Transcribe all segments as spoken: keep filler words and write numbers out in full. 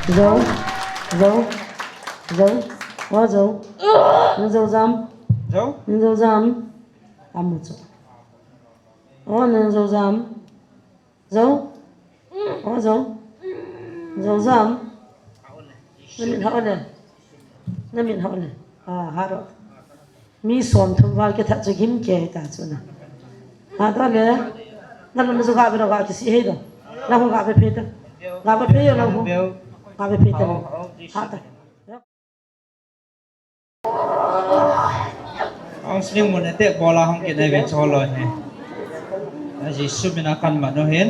Zo, zo, zo, o zo. Nang zo jam. Zo? Nang zo jam. Amu chu. O nang zo jam. Zo. O zo. Zo jam. Na min hao le. Na min hao le. A, ha ro. Mi som thum val kithat chu gim kei ta chu na. Ha ta le. Na lum chu ga be ro ga kisi he do. Na hu ga be phe ta. Ga be phe yo na hu. Ga be phe ta. Ha ta. Counseling mun ate bola hung kinai ve cholo he. A Jesu mina kan manu hin.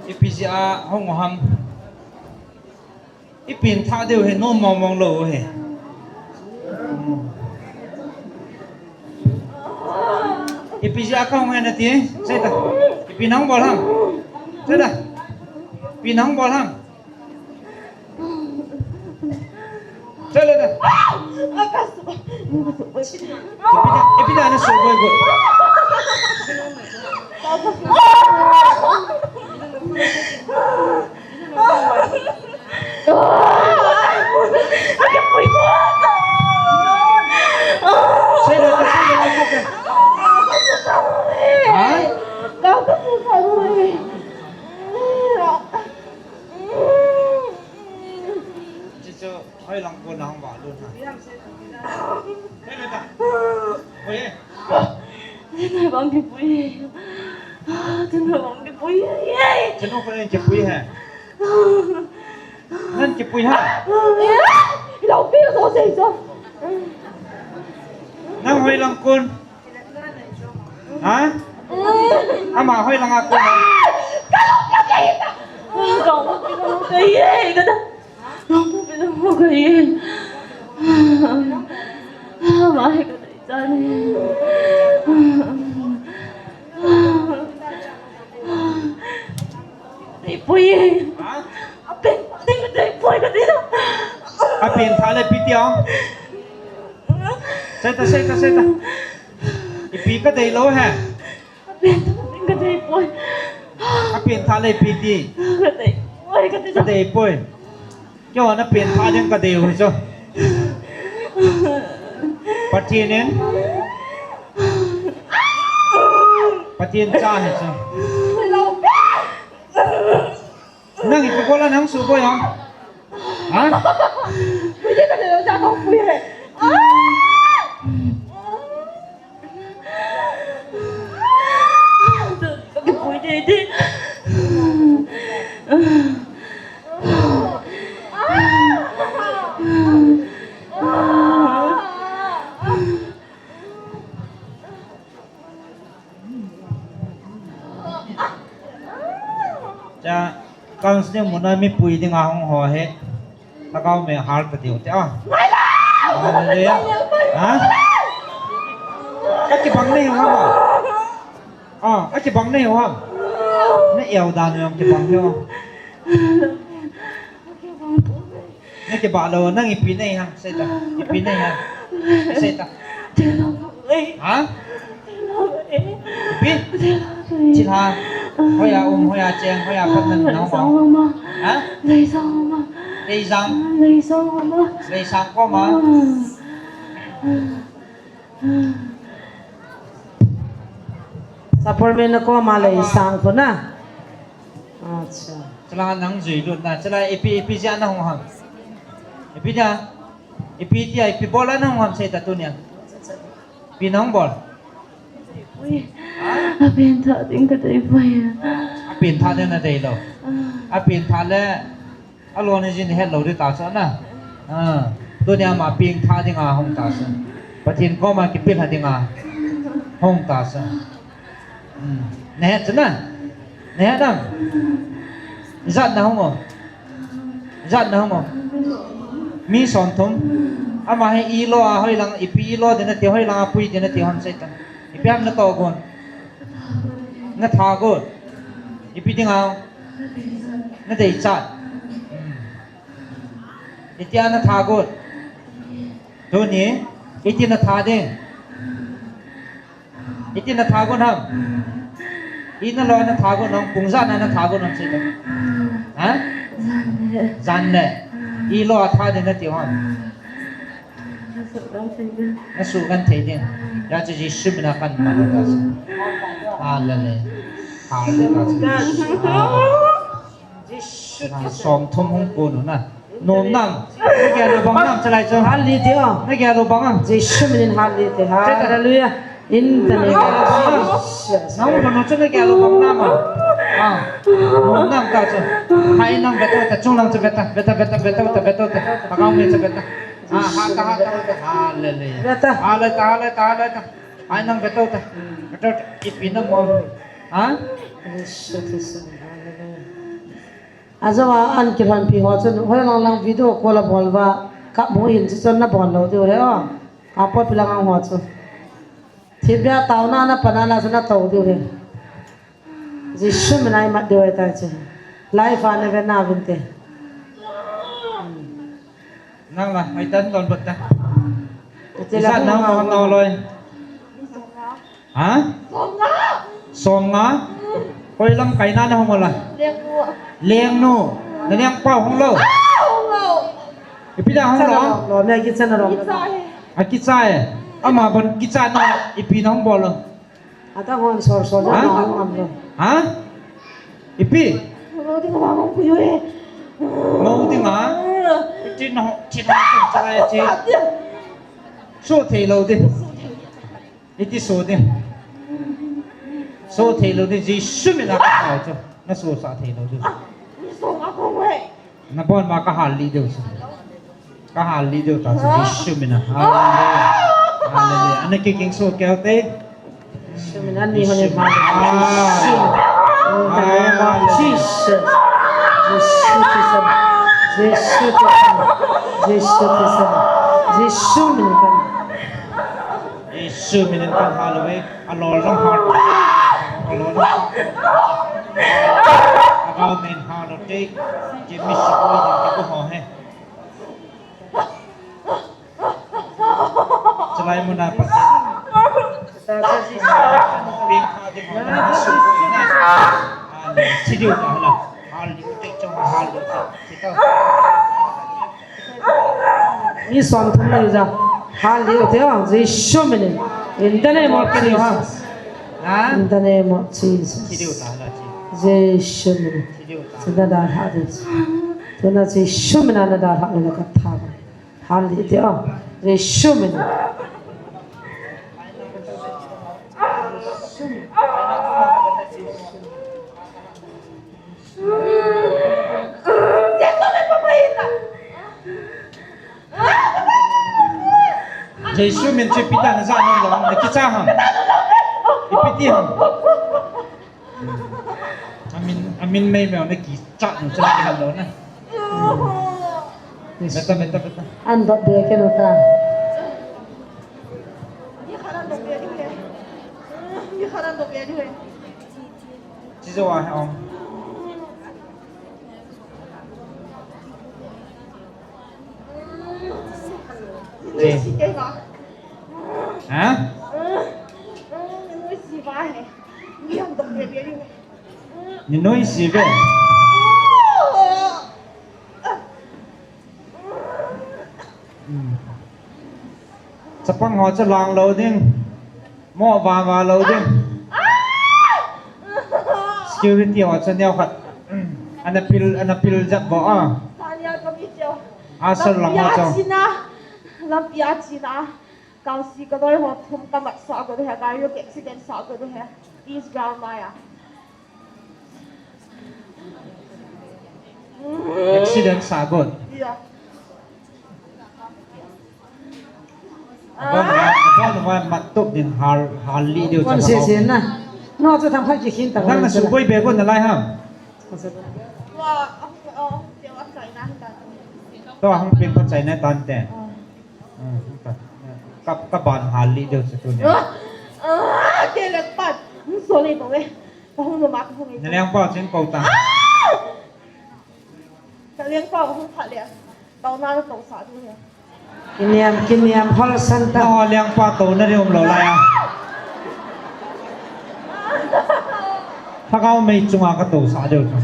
Ipi jeh a hung ham. Ipi in tha deu he, nom mong mong lou he. Ipi jeh a kahung he nati, sei ta. Ipi nang bol ham. Sei ta. Ipi nang bol ham. Sei ta. Ipi da, ipi da na so boi go. Hoi lang ko nang ba lu na. Hoi ta. Hoi. Nei bang kipui. Nei bang kipui. Chanu ko nei kipui he. Nang kipui ha. Lau pi so sei so. Nang hoi lang kun. Ha? Ama hoi lang a kun. Kau mo kau mo kau ye kau. Nang pu pina mo kau ye. Ama he kau. Nei pui. Ha? Apen, nei, nei pui ka ti. Apen tha le ipi ti a. Sei ta, sei ta, sei ta. Ipi ka dei lou he. Apen tha le ipi ti. Ka dei poi, ka dei poi. Keiho na pen tha ding ka dei u hi chu. Pathen in. Pathen cha hi chu. Nang ipi bol a nang su boi ham? Ha? Cha, counseling muna mipui dinga hung ho hi. Lhagao mel hal ta diu te a. Hallelujah. Ha? Ka kibang nei ho ham. Ah, ka kibang nei ho ham. Na eo dan u jong kibang nei ho. Na kibah lou, nang ipi nei ham, sei ta. Ipi nei ham. Sei ta. Ha? Ipi? Chilha. Hoiya um, hoiya cheng, hoiya pat na nang ma. Ha? Leisang. Leisang koma. Sapormena koma Leisang kona. Acha. Chulanga nang jui lut na. Chulanga ipi, ipi jeh a na hung ham. Ipi jeh a. Ipi tia, ipi bol a na hung ham sei ta tunia. Ipi na hung bol. Ui. Ha? Apen tha ding ka dei poi. Apen tha ding na dei lou. Ah. Apen tha le Alon a jin het lou di ta chu na. Ah, tunia ama peng tha dinga hung ta chu. Pathen koma kipilha dinga hung ta chu. Hmm. Na het chu na. Na het am. Ijat na hung o. Ijat na hung o. Mi som thum. Ama hi ilo a hoilang ipi ilo ding nati hoilang a pui ding nati hon sei ta. Ipi ham na to gon. Na tha gon. Ipi dinga. Na deichat. Hmm. Itia na tha got. Tuni, iti na tha ding. Iti na tha got ham. Ina lo na tha got ham, pung ijat na na tha got ham sei ta. Ha? Jan le. Ilo a tha ding nati ham. Nasuh kan thei ding. Hijeh chun Jesu mina kan man ta chu. Hallelujah. Hallelujah. Jesu. Ah. Jesu. Ah, som thum hung kon u na. Nom nam. Nagel u bang nam chalai chu. Hallelujah. Nagel u bang am. Jesu minin hallelujah. Hallelujah. In the name of Jesus. Nang u bang chu nagel u bang nam a. Ah. Nom nam ta chu. Hai nang beto ta, chung nang chu beta, beta, beta, beto ta, beto ta. Pagau me chu beta. Ah, ha ta, ha ta, ha ta. Hallelujah. Beta. Hallelujah, hallelujah, hallelujah. Hai nang beto ta. Beto ta. Ipi na mo. Ha? Jesu Christ. Hallelujah. Ajo a an kilhonpi ho chun, hoilang lang video call a bol uva, ka mu in chu chun na bol lou diu ahi o. Ka pot pi lang ang ho chu. Thipbeh a taona na pan a na chu na tou diu ahi. Jesu mina imat diu ahi tai chu. Live a na ve na vin te. Nang la, hoi tan don bot ta. Ati la. Isa nang mo nang loi. Ha? Som nga. Som nga? Koi lamkai na na hung la? Lengnu. Lengnu. Na lengpa hung lou? Ah, hung lou. Ipi dia hung lou? Lo, me kicha na lo. Kicha e. A kicha e. Ama bon kicha na ipi na hung bol lou? Ata hon sor sor na hung am lou. Ha? Ipi? Mo ding ma hung puyo e. Mo ding ma? Iti na, iti na, iti na, iti. So thei lou di. Iti so ding. So thei lou ding, Jesu mina ka tao chu. Na so sa thei lou ding. Ah, ni so nga ko we. Na bon ma ka hal li deu chu. Ka hal li deu ta chu, Jesu mina. Hallelujah. Hallelujah. Ana kiking so keu te. Jesu mina ni hone ma. Ah. In the name of Jesus. Jesu Christ. Jesu Christ. Jesu Christ. Jesu mina. Jesu minin kan hal uve, alol jong hal. Alol jong hal. Agau min hal u te, je mi si boi jong te ko ho he. Chalai muna pa. Ping kha ding ho na, si boi na. Hal, si diu ta hala. Hal diu te chong hal diu te. Si ta. Mi som thum ni ja. Hallelujah. Jesu minin. In the name of Jesus. Ha? In the name of Jesus. Jesu minin. Sida da ha de. Tuna Jesu mina na da ha na ka tha. Hallelujah. Jesu minin. Jesu min chu ipi dan a ja nom lou ham, na kicha ham. Ipi ti ham. Amin, amin mei mei na kicha nom chu na kinom lou na. Beta, beta, beta. An dot be ke no ta. Ni kharan dot be di he. Ni kharan dot be di he. Chi jo a he om. Ni si ke ba. Ha? Ni si ba he. Ni han dot be di he. Ni noi si ve. Hmm. Chapang ho chu lang lou ding. Mo va va lou ding. Security ho chu neo khat. Hmm. Ana pil, ana pil jat bo a. Tanya kami chu. Asal lang ho chu. Lampi a china. Lampi a china. Kangsi ka doi ho thum ka mat sa ko he. Gari accident sa ko he. East Ground Maya. Accident sa got. Abang, abang, abang, mat tup ding hal, hal li diu. Kon se se na. No chu tham khai ki khin ta. Nang na su koi be kon na lai ham. To hang pin pa chai na tan te. Ka, ka ban hal li diu chu tunia. Ah, ah, ke le pat. Sorry, to eh. Ka hung luma ka hung. Na lengpa ching ko ta. Ah! Ka lengpa ka hung phat le. Taona na to sa diu he. Kiniam, kiniam, hol san ta. Na lengpa to na diu um lou lai a. Lhagao mei chunga ka to sa diu chu.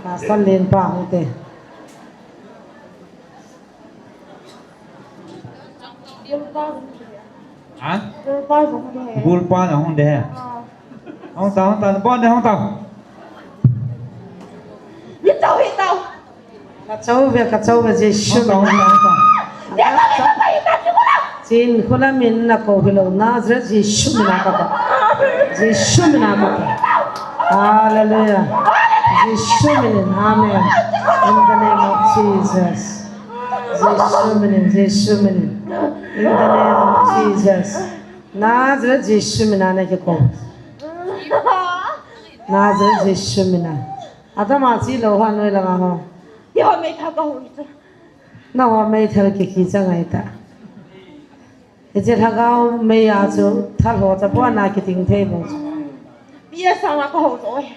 Pastor Lenpa hung te. Ha? Gulpa na hung de. Hung ta, hung ta, bon de hung ta. Ka chau ve, ka chau ve, Jesu. Hung ta, hung ta, hung ta. Chin khula min na ko hilou, Nazareth Jesu mina ka ko. Jesu mina ka ko. Hallelujah. Jesu mina. Amen. In the name of Jesus. Jesu mina, Jesu mina. In the name of Jesus. Nazareth Jesu mina na ki ko. Nazareth Jesu mina. Atama chi lou ha noi langa ho. Yo me tha ka hu. Na ho meithal kikicha ngai ta. Hiche lhagao mei a chu thal ho cha pona kiting thei bou chu. Bia sanga ka ho jo e.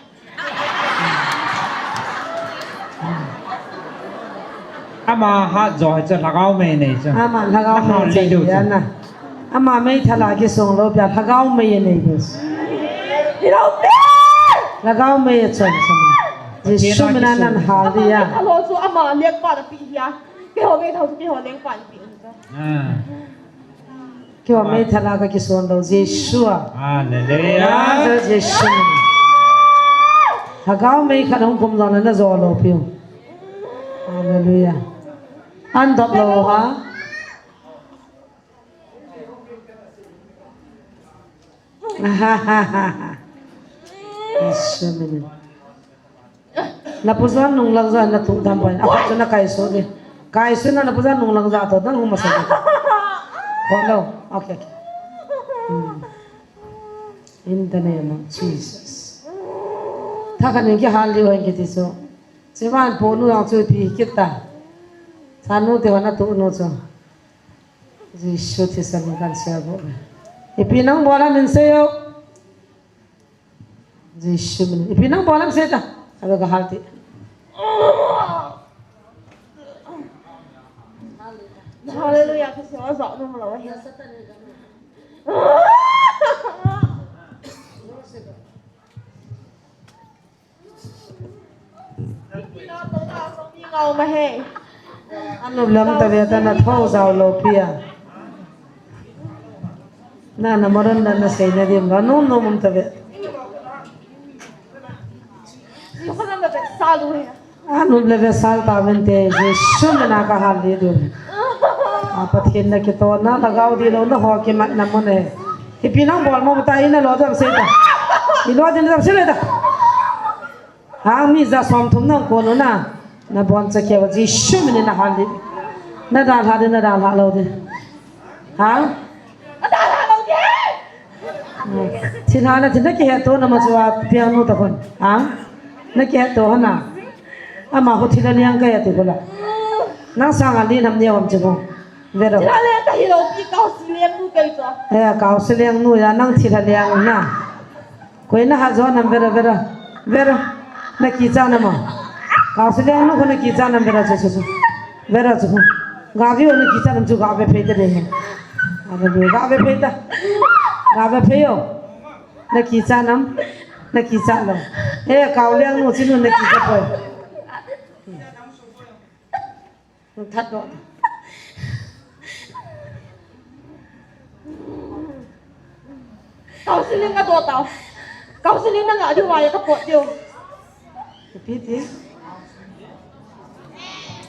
Ama hat jo hiche lhagao mei nei chu. Ama lhagao mei chu. Ama meithal a kisong lou pia lhagao mei nei bou chu. Lhagao mei a chon sama. Jesu mina nan hal dia. Ama lek pa da pi hia. Keiho meithal chu keiho lengpa in pi in ka. Ah. Keiho meithal a ka kison lou Jesu a. Hallelujah. Jesu. Lhagao mei khat hung kum jong le na jo lou piu. Hallelujah. An dop lou ha. Jesu mina. Na pu jon nung lang jon na tu dam pai. Apa chu na kai so ni. Kai so na na pu jon nung lang jon to dang huma sa. Hello. Okay, okay. Hmm. In the name of Jesus. Tha khat in kihal liu hen kiti chu. Chivan pu nu jong chu pi kit ta. Sa nu te wana tu nu chu. Jesu thisan in kan sia bo. Ipi nang bol ham in seiyo. Jesu mina. Ipi nang bol ham sei ta. Aba ka hal ti. Hallelujah. Ka sia jo nu lo he. Anop lam ta ve ta na tho jao lou pia. Na na moron na na sei na dim la nom nom um ta ve. Anop le ve sal ta ven te Jesu mina ka hal le dun. A Pathen na kito na lhagao di lou na ho kimat na mo ne. Ipi nang bol mo ta ina lo jam sei ta. I lo din jam sei le ta. Hang mi ja som thum nang kon u na. Na bon cha keu Jesu mina na hal di. Na dalha di, na dalha lou di. Hang? Na dalha lou di. Thilha na thil na kihetto na ma chu a piang nu ta kon. Hang? Na kihetto hana. Ama ho thilha liang ka ya ti ko la. Nang sanga li nam ni om chi ko. Vero. Thilha liang ka hi lou pi kau si liang nu kai cho. Eh, kau si liang nu ya nang thilha liang na. Koi na ha jo nam vero, vero, vero. Na kicha nam a. Kau si liang nu ko na kicha nam vero chu chu chu. Vero chu. Ga vi o na kicha nam chu ga ve phei ta de. Ga ve phei ta. Ga ve phei o. Na kicha nam. Na kicha lou. Eh, kau liang nu chi nu na kicha poi. That doh. Counseling ka doh tao. Counseling na nga diu wa ya ka pot diu. Ipi ti?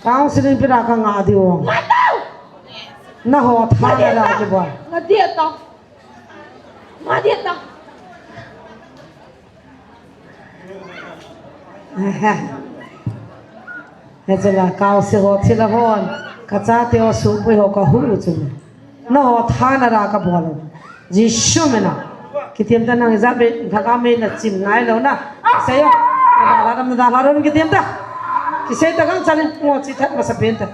Counseling pi ra ka nga diu. Nga tao. Na ho tha na ra ki bol. Nga dia tao. Nga dia tao. He chu la, kau si ho thil a hon, ka chate ho supui ho ka hu u chu. Na ho tha na ra ka bol u. Jesu mina. Kitim ta nang ja be, thaka me na chim nai lo na. Sei o. Na da la, na da la ron kitim ta. Kisei ta kang chalin, ngo chi that masa pen ta.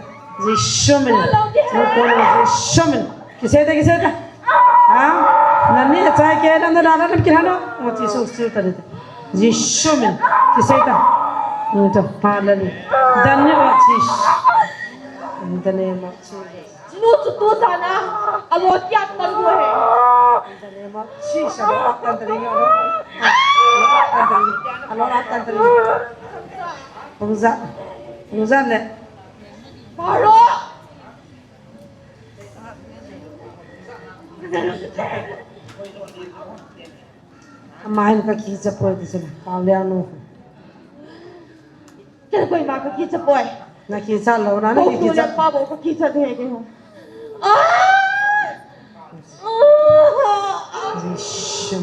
Jesu mina. Jesu mina. Kisei ta, kisei ta. Ha? Nani achai ke lam na na lam ki hano. Mo Jesu su ta ni. Jesu min. Kisei ta. Ni to. Hallelujah. Daniel Jesus. In the name of Jesus. Jinu chu tu sana. Alo tia tan du he. In the name of Jesus. Alo atan tari. Alo atan tari. Alo atan tari. Hung ja. Hung ja le. Paro. Ama hin ka kicha poi ti chun. Pau le anu. Kei koima ka kicha poi. Na kicha lou na, na kicha. Pau le pa bo ka kicha de ke ho. Ah! Jesu.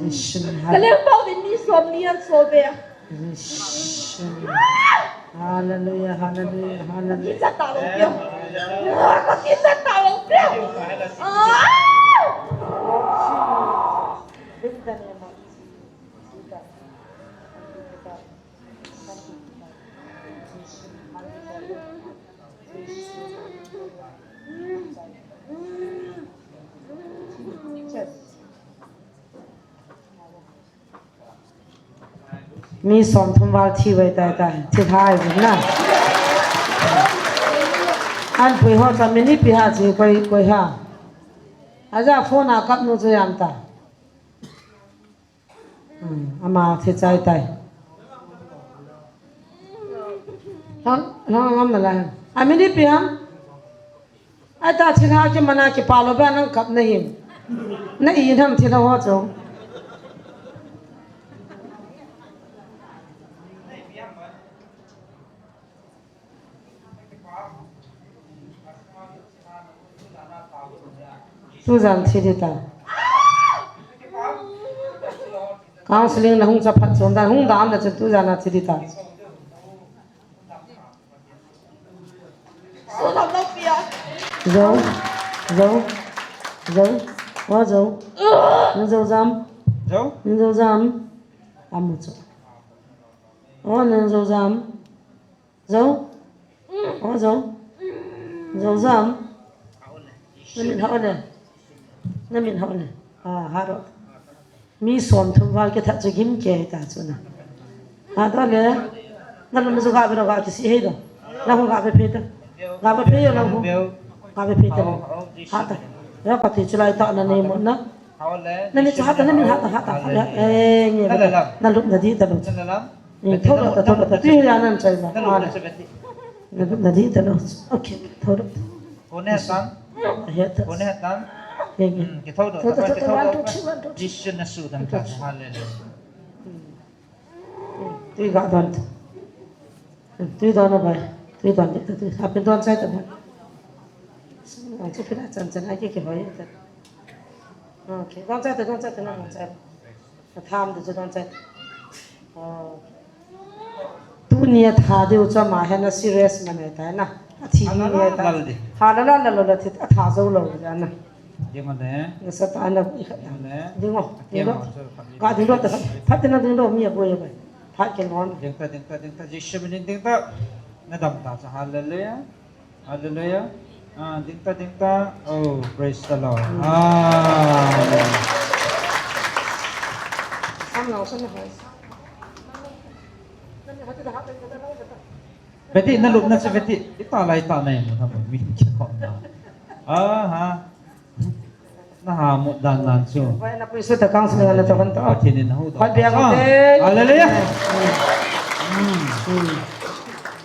Jesu. Ka leng pau ni som ni an so be. Jesu. Hallelujah, hallelujah, hallelujah. Kicha ta lou pia. Kicha ta lou pia. Ah! Mi som thum val thi vai tai tai, thi thai vai na. An pui ho cha mi ni pi ha chi koi, koi ha. Aja phone a kap nu chu yam ta. Hmm, ama thi chai tai. Hang, hang ngam na la. A mi ni pi ham. Ai ta thilha kimana kipa lou ba nang kap na him. Na i nam thilha ho chu. Tu jan thi di ta. Counseling na hung cha phat chom dan hung dam na chun tu jan a thi di ta. Zo, zo, zo, o zo. Nang zo jam. Zo? Nang zo jam. Amu cho. O nang zo jam. Zo. O zo. Zo jam. Na min hao le. Na min hao le. A, ha ro. Mi som thum val kithat chu gim kei ta chu na. Ha ta le. Na lum chu ga be ro ga kisi hei do. Na hung ga be phe ta. Ga be phe yo na hung. Ga be phe ta. Ha ta. Ya ka ti chu lai ta na nei mo na. Na ni chu ha ta na ni ha ta ha ta. Eh, ni. Na lum na di ta lum. Ni thou lo ta thou lo ta. Ti ya nan chai na. Na lum na di ta lum. Okay, thou lo. Kone hatan. Heta. Kone hatan. Henge. Hmm, kithou do, kithou do, kithou do. One, two, three, one, two, three. Jisu na su dan ta. Hallelujah. Tui ga don. Tui don na bai. Tui don de, tui. Apin don chai ta bai. Ang chu pina chan chan ai ke ke hoi ta. Okay, don chai ta, don chai ta, don chai. Ka tham tu chu don chai. Oh. Tunia tha diu chu ama hin a serious man ahi tai na. Athi ni ahi tai. Ha la la la la thi atha jou lou ja na. Ding o le. Nasa ta na i kha. Ding o le. Ding o. Ding o. Ka ding o ta. Phat na ding o mi a boi a bai. Phat ke non. Ding ta, ding ta, ding ta. Jisu min ding ta. Na dam ta cha, hallelujah. Hallelujah. Ah, ding ta, ding ta. Oh, praise the Lord. Amen. Beti, na lup na cha beti. Ita lai ta na mo na mo mi ki ko na. Ah, ha. Na ha mo dan nan chu. Vai na pui su ta kang su na to kan to. Pathen in hou ta. Hallelujah. Hmm. Hmm.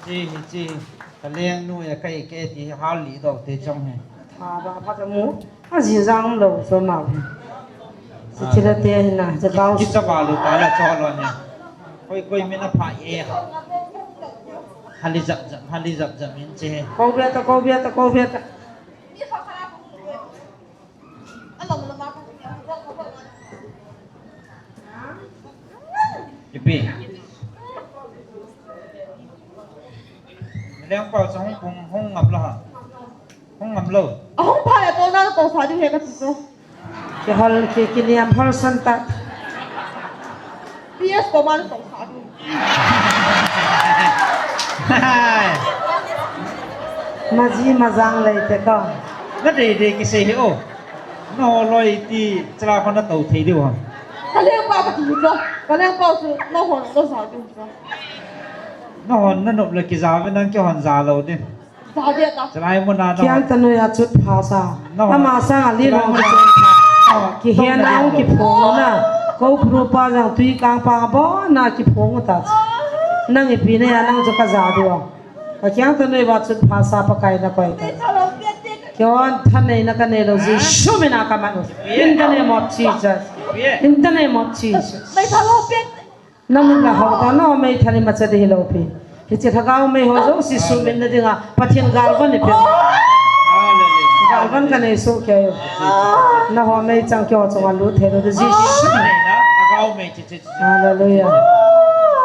Chi, chi. Ka leng nu ya kai ke ti hal li do te chong he. Tha ba pha ta mu. A ji jang lo so ma. Si thila te hi na, ja kau. Ki cha ba lu ta la cho lo ne. Koi koi mi na pha e. Hali jap jap, hali jap jap in che. Ko bia ta, ko bia ta, ko bia ta. Ipi. Leng pau cha hung pung hung ngam lo ha. Hung ngam lo. A hung pha le to na to sa ding he ka ti so. Kihol, ki, kiniam hol san ta. P S ko man to sa ding. Hai. Maji majang lei te ka. Na dei dei kisei hi o. Na ho loi ti chala kho na to thei diu ha. Ka leng pau ka ti so. Ka leng pau su na ho na sa ding so. Na ho na nop le kija ve nang kihon ja lo ding. Chalai muna na. Kiang tanu ya chut pha sa. Ama sang a li long kichen pha. Kihen a hung kiphong na. Ko pru pa jang tui kang pa bon na kiphong ta. Nang ipi neiya nang chu kaja diu a. Ka kiang tah neiva chun phasa Pakai nakoi ta. Keiho thaneina kanei lou Jesu mina kaman u. In the name of Jesus. In the name of Jesus. Namin la hou ta, na meithal imacha ding hilou pi. Hiche lhagao mei ho jouse suhminna dinga Pathen galvan eipeh. Hallelujah. Galvan kanei soh kei. Nangho meichang keiho chunga lut thei lou ding Jesu. Hallelujah. Hallelujah.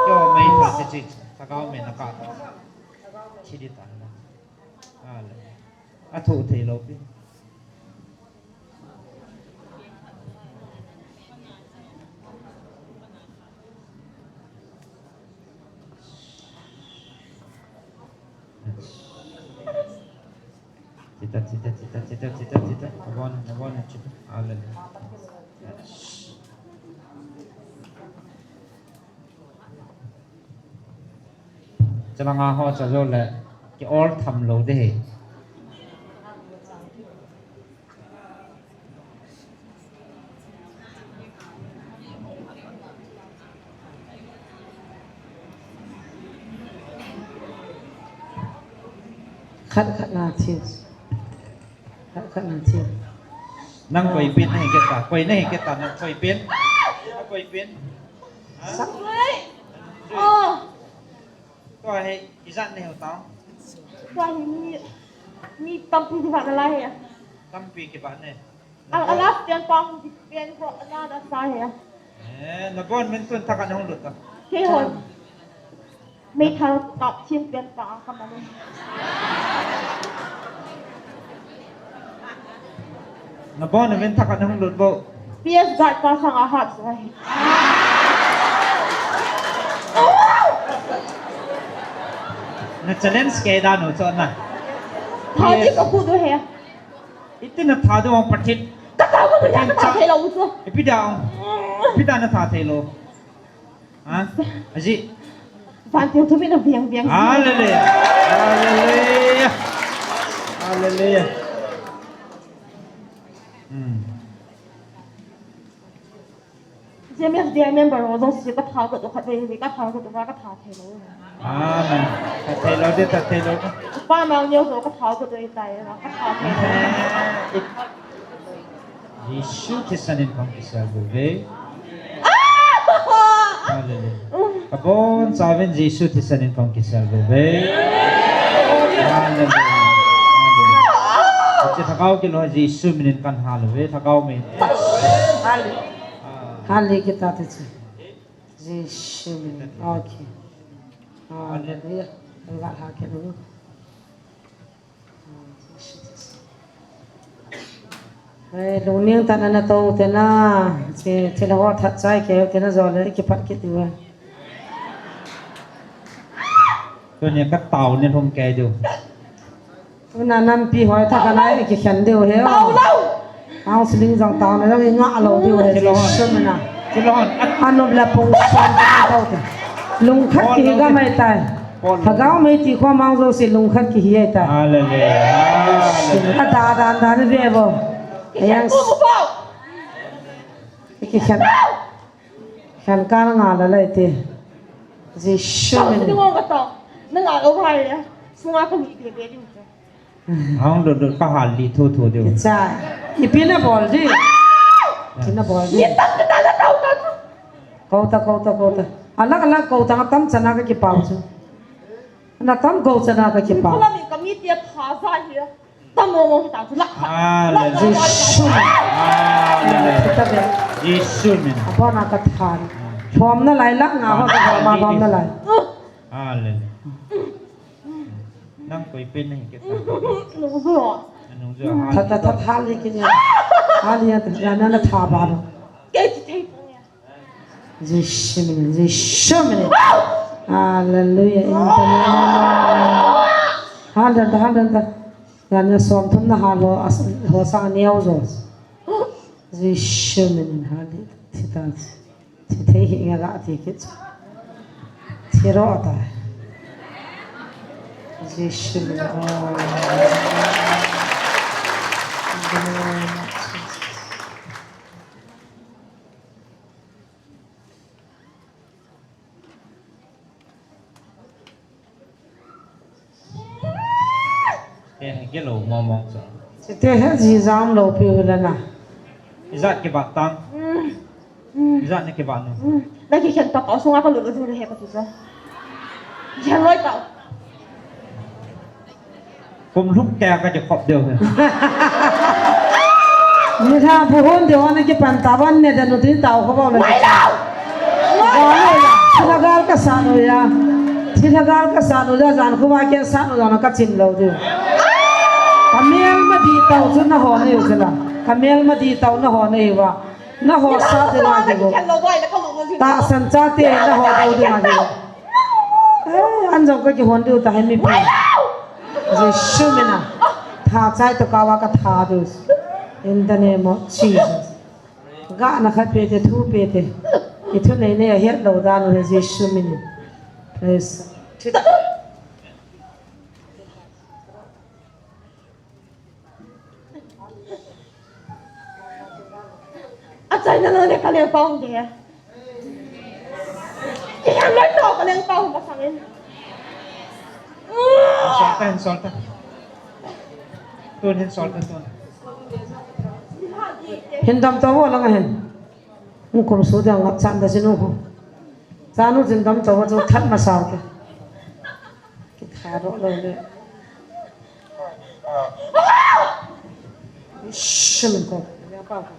Keiho meithal hiche lhagao mei na ka. Chidi ta na. Hallelujah. Athoh thei lou pi. Chita, chita, chita, chita, chita, chita. Nabon, nabon, chita. Hallelujah. Chalanga ho cha jo le ki or tham lou ding ahi. Khat khat na thil. Khat khat na thil. Nang koi pen nahi kei ta, koi nahi kei ta, nang koi pen. Nang koi pen. Ha? Sa- Oh. Tua hi, ijat nei ho tao? Tua hi mi, mi tampi kibahna lai hi. Tampi kibahna. A, a last pen pang, pen ho, a na da sa hi. Eh, nabon min tun thakhat nahung lut ta. Kei hon. Meithal kap thim pen pa ka man. Nabon min thakhat nahung lut bou. P S Guard pa sang a hat sai. Na challenge kei dan u chu na. Tha di ka khu du he. Iti na tha du ang Pathen. Ka tha khu du ya ka tha thei lou chu. Ipi da ang. Ipi da na tha thei lou. Ha? Aji. Vantil thu mi na viang viang. Hallelujah. Hallelujah. Hallelujah. Hmm. J M F D I member ho jong si ka tha ko to khat ve ve ka tha ko to ka tha thei lou. Amen. Tha thei lou de, tha thei lou de. Pa mang neo ko ka tha ko to i tai ka tha thei lou. Jesu Christa min in kong kisel bou ve. Hallelujah. Kabon chauvin Jesu Christa min in kong kisel bou ve. Hallelujah. Hallelujah. Ache thakau kilo Jesu min in kan hal ve, thakau min. Hallelujah. Hallelujah kita te che. Jesu min. Okay. Hallelujah. Hallelujah. Hallelujah. Hei, lungning tah a na tou te na, che, che la ho that chai kei te na jo le, kipat kit diu. Tuni ka tao ni lhum kei diu. Tuna nampi hoi tha ka nai kikhen diu he. Tao lou. Tao siling jong tao na jong i ngah lou diu he. Che la hon. Sum na. Che la hon. Anop la pung som ka tao te. Lungkhat kihi ga mai tai. Lhagao mei ti kho mang jo si lungkhat kihi ai tai. Hallelujah. Hallelujah. A da dan dan ve bo. Yang. Kikhen. Khen ka nga la lai te. Jesu min. Ni ngong ka tao. Na nga lou hai ya. Sunga ka mi te be diu. Hung lut lut ka hal li thu thu diu. Kicha. Ipi na bol di. Ipi na bol di. Ni tam ta ta ta ta ta. Kouta, kouta, kouta. Alag alag kouta nga tam chana ka kipau chu. Na tam kou chana ka kipau. Kula mi ka mi tia pha za hi. Tam mo mo ta chu la. Hallelujah. Jesu. Hallelujah. Kita be. Jesu min. Abona ka than. Thom na lai la nga ho ka ma bom na lai. Hallelujah. Nang koi pen nahi kei ta. Nung jo. Nung jo. Tha, tha, tha, tha li kei ni. Hallelujah, ya na na tha ba lo. Kei ti thei. Jesu min, Jesu min. Hallelujah. In the name of, hallelujah, hallelujah. Ya na som thum na hal ho, as, ho sang neo jo. Jesu min, hallelujah. Thi ta. Thi thei hi nga ga ti kit. Thi ro ta. Jesu min. Oh. Eh, kilo mo mo sa. Site he ji jam lo pi hu la na. Ijat kibat tang. Hmm. Hmm. Ijat ni kibat no. Hmm. Na kikhen tah tah sunga kalut lut he kati sa. Kikhen loi tah. Kum lhuk kei a kakikhop diu he. Nilhah phu hon diu ana kipan tah ban ne dan u tin tao kho bou le. Mai lo! Mai lo! Thilha gal kasat u ya. Thilha gal kasat u ya, jan khu ba ken sat u ya na kachim lou diu. Kamel ma di tao chu naho nei u chu la. Kamel ma di tao naho nei uva. Naho sat ding a diu. Tahsan chate naho dou ding a diu. Eh, an jong kakihon diu tahe mipi. Jesu mina. Tha chai to kawa katha diu. In the name of Jesus. Gahna khat pe te, thu pe te. I thu nei nei a het lou dan u he Jesu mina. Praise. Achaina lou le kaleng pa um de. Kei loi to kaleng pa um masang in. Sol ta, sol ta. Tun hin sol ta, tun. Hin dam to vo lang hin. Hung kum su dang ngap chan da sinu ho. Chanu jin dam to vo chu that masau te. Kitha ro lo le. Shim ko. Ya pa ko.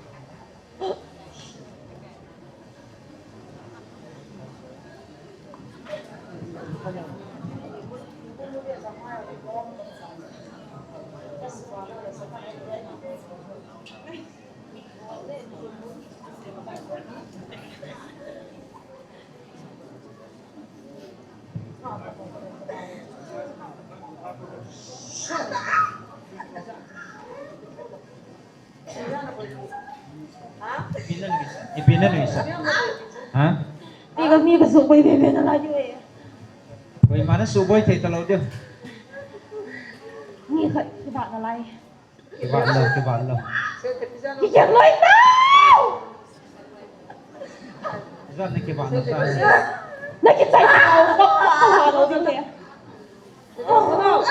Ipi na nuisa? Ipi na nuisa? Ha? Pi ka mi ka suboi bebe na lai e. Koima na suboi thei talou diu. Mi khat kibat na lai. Kibat lou, kibat lou. Kikhen loi tao! Ijat na kibat na tao. Na kichai tao, na kichai tao, na kichai tao.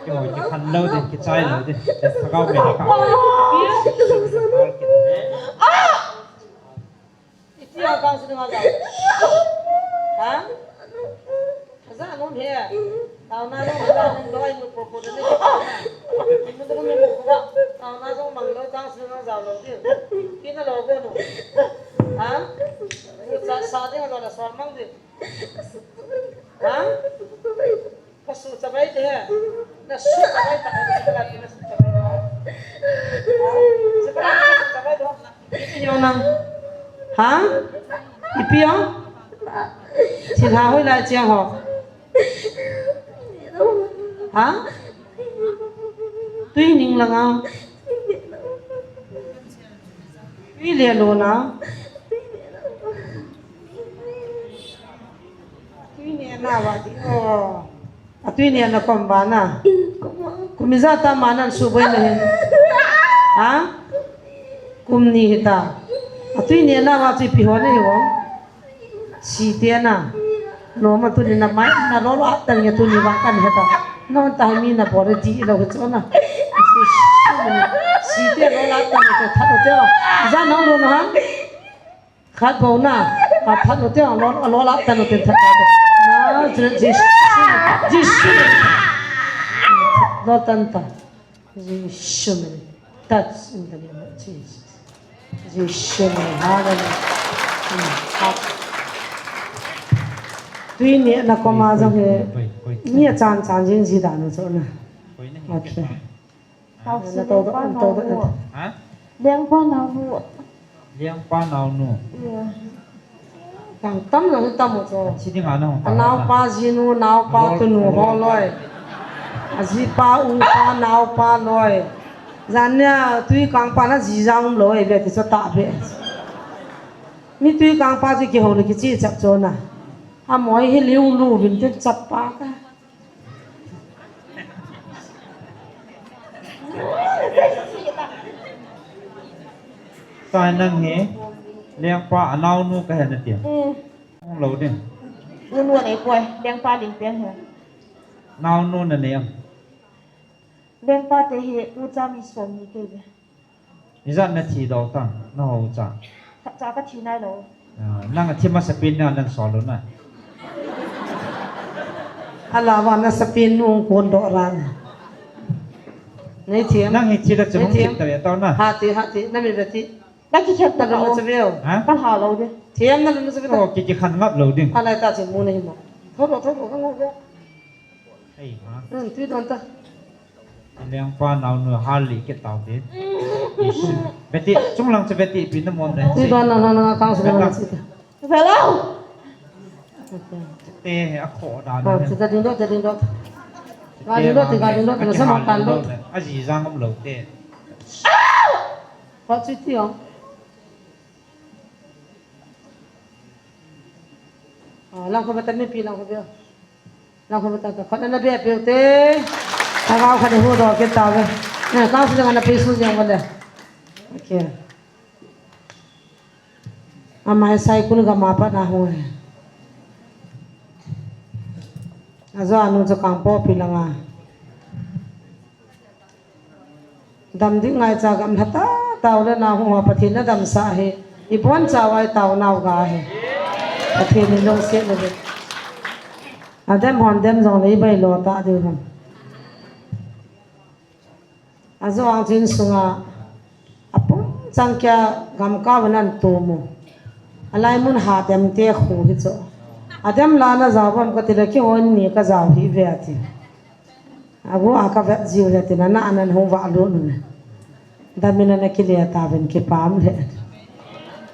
Kihoi, kikhen lou ding, kichai lou ding. Thagau me na ka. Iti a kang sini nga jao. Ha? Aja nom he. Tao na nom, aja nom loi mu ko ko de ne. Mu de ne mu ko. Tao na jong mang loi kang sini nga jao lou ding. Kina lou ko no. Ha? Sa sa ding nga jao la sa mang ding. Ha? Ka su chabai te he. Na su chabai ta, na su chabai ta. Ha? Ipi jong nang. Ha? Ipi jong? Thilha hoi lai chiang ho. Ha? Tui ning langa. Tui le lo na. Tui ne na va ti. Oh. Atui ne na kom ba na. Kum ijat tah ma nan suboi na hin. Ha? Kum ni hita. Atui ne na va chu ipi ho na hi vo. Site na. Noma tuni na mai na lo lo atan ya tuni va kan heta. Non ta mi na bore ti lo chu na. Site lo la tan te tha te. Ja na lo na ha. Khat bou na, a phat u te, a lo, a lo la tan u te, that ta te. Na, Je-, Jesu, Jesu. Lo tan ta. Jesu name. Touch in the name of Jesus. Jesu name. Hallelujah. Mm. Tui ne na kom a jong he. Ni a chan chan jing ji dan u chu na. Okay. Tao se lengpa naonu. Ha? Lengpa naonu. Lengpa naonu. Iya. Tang tam lang tam mo to. Sini nga na. Naopa jinu, naopa tunu ho loi. Ajipa upa naopa loi. Jan nia tui kang pa na ji jang loi ve ti sa ta ve. Mi tui kang pa ji ki ho le ki chi chak cho na. Amoi hi liu lu vin tin chak pa ka. Sai nang hi, lengpa anaonu kahe nati. Mm. Hung lou ding. Unu nei poi, lengpa ding pen he. Naonu nanei am? Lengpa te hi ucha mi som ni kei ve. Ijat nathi doh tam, naho cha. Khatcha kathi nailou. Ah, nang athi masapen na nang solo na. Ala va nasapen nu kon doh ran. Nei thi am? Nang hi thi da chu hung thi ta ve tau na. Ha thi, ha thi, na mi ve thi. Na kikhen ta ka o. Nalu na chu ve o. Ha? Ka ha lou de. Thi am nalu na chu ve ta. O, ki, kikhen ngap lou ding. Alai ta chu mu na hi mo. Tho lo, tho lo, ka ngo ve. Ei, ha. Hmm, tui don ta. Lengpa naonu hal li kit tau te. Isu. Beti, chunglang chu beti pi na mon de. Tui don na na na kang su na na si ta. Hello. Te he a kho da na. Ah, ne. Ti ta ding do, ta ding do. Ga ding do, ti ga ding do, ti na sa ma tan do. A ji jang um lou te. Kho chu ti o. Ah, lang kho ba ta mi pi lang kho ba. Lang kho ba ta ta. Kho na na be pe te. Ta ga kho de hu do ke ta be. Ne, ka su jang na pe su jang ba le. Okay. Ama hi Saikul gam a pat na hung e. Ajo anu chu Kangpokpi langa. Dam ding ngaicha gamla ta, tao le na hung ho Pathen na damsah hi. Ibon chauva i tao nau ga hi. Pathen in lungset le ve. Adem hon dem jong le i bailo ta diu ham. Ajo ang chu insunga, apum chang kia gamkao nan tumu. Alai mun ha dem te khu hi chu. Adem la na jao bam ka ti le kihon ni ka jao hi ve ati. Agu a ka vet jiu le ti na na anan hung va lu nu ne. Damin ana kile ta ven kipam le.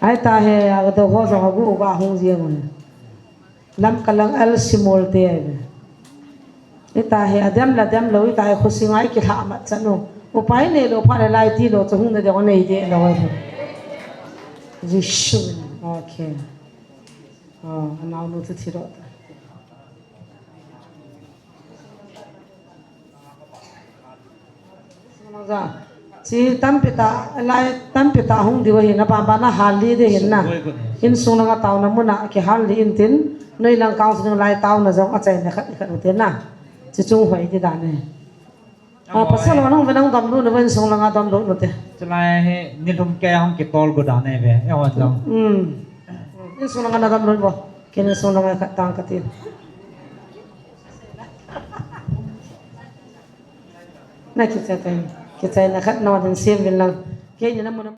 Ai ta he a do ho jong agu uga hung jiu ne. Lamka lang al simol te ai ve. Ita he adem la dem lo, ita he khusinga i kilha mat chan u. Upai nei lo pha le lai ti lo chu hung na deu nei de lo ai ve. Jisu. Okay. Oh, anau nu chu thi lo ta. Chi tampi ta, lai tampi ta hung diu ahin, apam pa na hal li di hin na. Insung langa taona muna kihal li in tin, noi lang kang sung lai taona jong achaina khat khat u te na. Chi chung hoi di dan e. A, pasal hon hung ve nang dam lu na ve insung langa dam lu na te. Chulai hi nilhum kei hung kitol gu dan e ve, e hon jong. Hmm. Insung langa na dam lu bo. Ken insung langa khat tang ka ti. Na kichai kai. Kichai na khat na din sim vin lang. Kei ni na mun